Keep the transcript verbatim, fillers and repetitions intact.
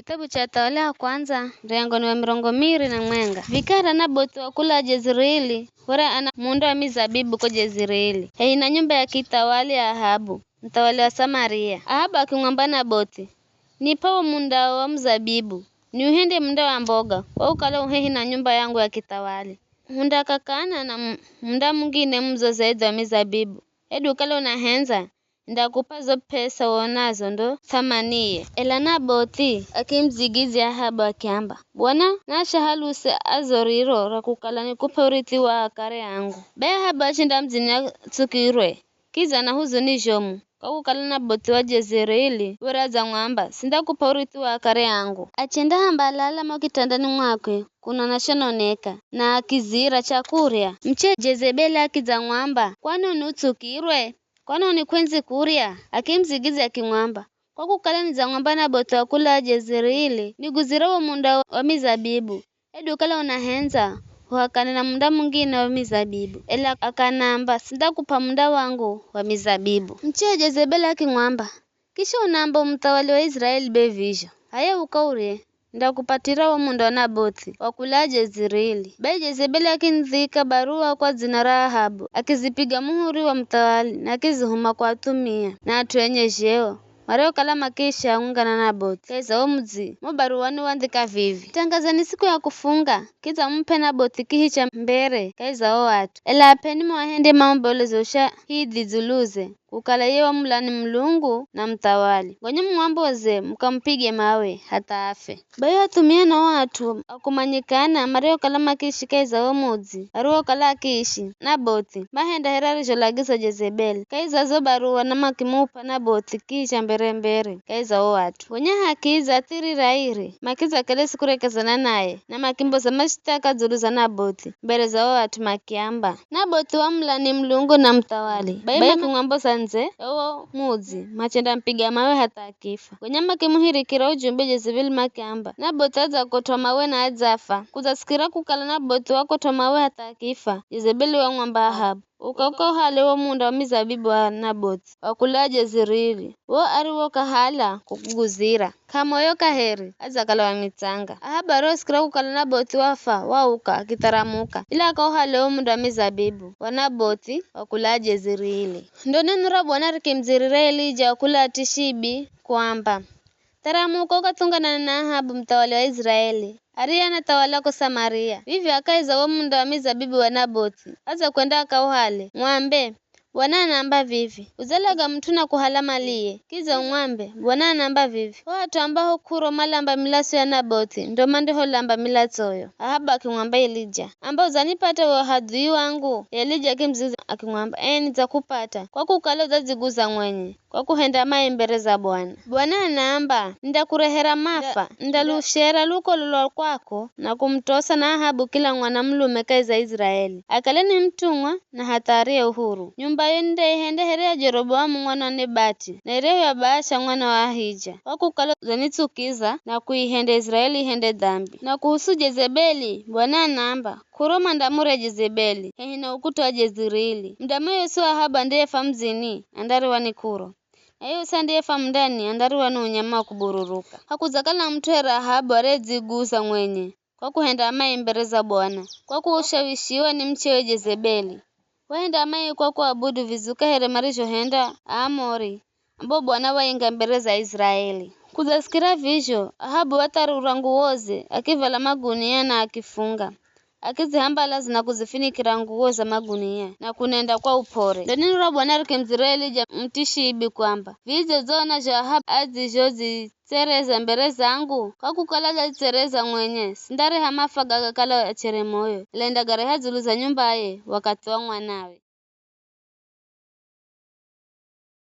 Kitabu cha Athawali a Kwandza, muryango ni wa mirongo miri na mwenga. Vikara Nabothi wa kula Jezirili, were ana munda wa mizabibu ko Jezirili, hehi na nyumba ya kithawali ya Ahabu, muthawali wa Samaria. Ahabu akimwamba Nabothi, "Nip'a wo munda wa muzabibu, niuhende munda wa mboga, kwa kukala u hehi na nyumba yangu ya kithawali. Hundakakana na mu-, munda mungine mudzo zaidhi wa mizabibu. Hedu ukala unahendza, nindakup'a zo p'esa uonazo ndo th'amaniye." Ela Nabothi akimudzigidzya Ahabu akiamba, "Bwana naashahaluse adzo riro ra kukala nikup'e urithi wa akare angu." Bai Ahabu achenda mudzini atsukirwe, kidza na huzuni zhomu, kwa kukala Nabothi wa Jezirili were adzamwamba, "Sindakup'a urithi wa akare angu." Achendahambalala mo kitandani mwakwe, kunona shononeka, na akizira chakurya. Muche Jezebeli akidzamwamba, "Kwanoni utsukirwe? Kwanoni k'wendzi kurya?" Akimudzigidzya akimwamba, "Kwa kukala nidzamwamba Nabothi wa kula Jezirili, niguzire wo munda wa mizabibu. Hedu ukala unahendza, uhakane na munda mungine wa mizabibu." Ela akanamba, "Sindakup'a munda wangu wa mizabibu." Muche Jezebeli akimwamba, "Kisha unaamba u muthawali wa Israeli be vizho? H'aya uka urye, nindakupatira wo munda wa Nabothi wa kula Jezirili." Bai Jezebeli akimudhika baruwa kwa dzina ra Ahabu, akizipiga muhuri wa muthawali na akizihuma kwa athumia na at'u enye zheo, mariokala makiishi hamwenga na Nabothi kahi za wo mudzi. Mo baruwani wandhika vivi, "Tangazeni siku ya kufunga, kidza mumup'e Nabothi kihi cha mbere kahi za o at'u. Ela ap'eni muahendye maombolezo ushahidhi dzuluze, kukala iye wamulani Mulungu na muthawali. Gonya mumwamboze mukamupige mawe hatha afe." Bai o athumia na o at'u a kumanyikana mariokala makiishi kahi za wo mudzi ariwokala akiishi Nabothi, mahenda here arizholagiza Jezebeli kahi za zo baruwa na makimup'a Nabothi kihi cha mbere-mbere kahi za o at'u. Gonya hakidza thiri ra iri, makidza kale sikurekezana naye, na makimboza mashithaka dzulu za Nabothi mbere za o at'u makiamba, "Nabothi wamulani Mulungu na muthawali." Bai makimwamboza ndze ya wo mudzi, machendamupiga mawe hatha akifa. Gonya makimuhirikira ujumbe Jezebeli makiamba, "Nabothi adzakotw'a mawe na adzafa." Kudzasikira kukala Nabothi wakotw'a mawe hatha akifa, Jezebeli wamwamba Ahabu, "Uka ukauhale wo munda wa mizabibu wa Nabothi wa kula Jezirili, wo ariwokahala kukuguzira. K'amoyo kaheri, adzakala wa mitsanga." Ahabu arihosikira kukala Nabothi wafa, wauka, akitharamuka, ili akauhale wo munda wa mizabibu wa Nabothi wa kula Jezirili. Ndo neno ra Bwana rikimudzirira Elija wa kula Tishibi, kuamba, "Tharamuka ukathunganane na Ahabu muthawali wa Israeli, ariye anathawala ko Samaria. Vivyo akahi za wo munda wa mizabibu wa Nabothi, adza kwenda akauhale, mwambe, 'Bwana anaamba vivi, udzalaga mut'u na kuhala maliye, kidza umwambe, Bwana anaamba vivi, o at'u ambaho k'uro malamba milatso ya Nabothi, ndo mandiholamba milatsoyo.'" Ahabu akimwamba Elija, "Amba udzanipata we hadhui wangu?" Elija akimudzigidzya akimwamba, "Ee, nidzakupata, kwa kukala udzadziguza mwenye kwa kuhenda mai mbere za Bwana. Bwana anaamba, 'Nindakurehera mafa, nindalushera lukolo lwa kwako na kumutosa na Ahabu kila mwanamulume kahi za Israeli, akale ni mutumwa na hatha ariye uhuru. Nyumbayo nindaihenda here ya Jeroboamu mwana wa Nebati, na iryahu ya Baasha mwana wa Ahija, kwa kukala udzanitsukiza na kuihenda Israeli ihende dhambi.'" Na kuhusu Jezebeli, Bwana anaamba, "K'uro mwandamurya Jezebeli, hehi na ukuta wa Jezirili. Mudamu yosi wa Ahabu andiyefa mudzini, andariwa ni k'uro. Na yosi andiyefa mundani, andariwa ni unyama wa kubururuka." Hakudzakala mut'u here Ahabu ariyedziguza mwenye kwa kuhenda mai mbere za Bwana, kwa kuushawishiwa ni muchewe Jezebeli. Wahenda mai kwa kuabudu vizuka here marizhohenda Aamori, ambao Bwana wainga mbere za Israeli. Kudzasikira vizho, Ahabu watharura nguwoze, akivala magunia na akifunga. Akizihambalaza na kuzifinikira nguwo za magunia, na kunenda kwa up'ore. Ndo neno ra Bwana rikimudzira Elija Mutishibi kwamba, "Vidze udzona zho Ahabu adzizhodzitsereza mbere zangu? Kwa kukala adzadzitsereza mwenye, sindareha mafa gagakala achere moyo, ela nindagareha dzulu za nyumbaye wakathi wa mwanawe."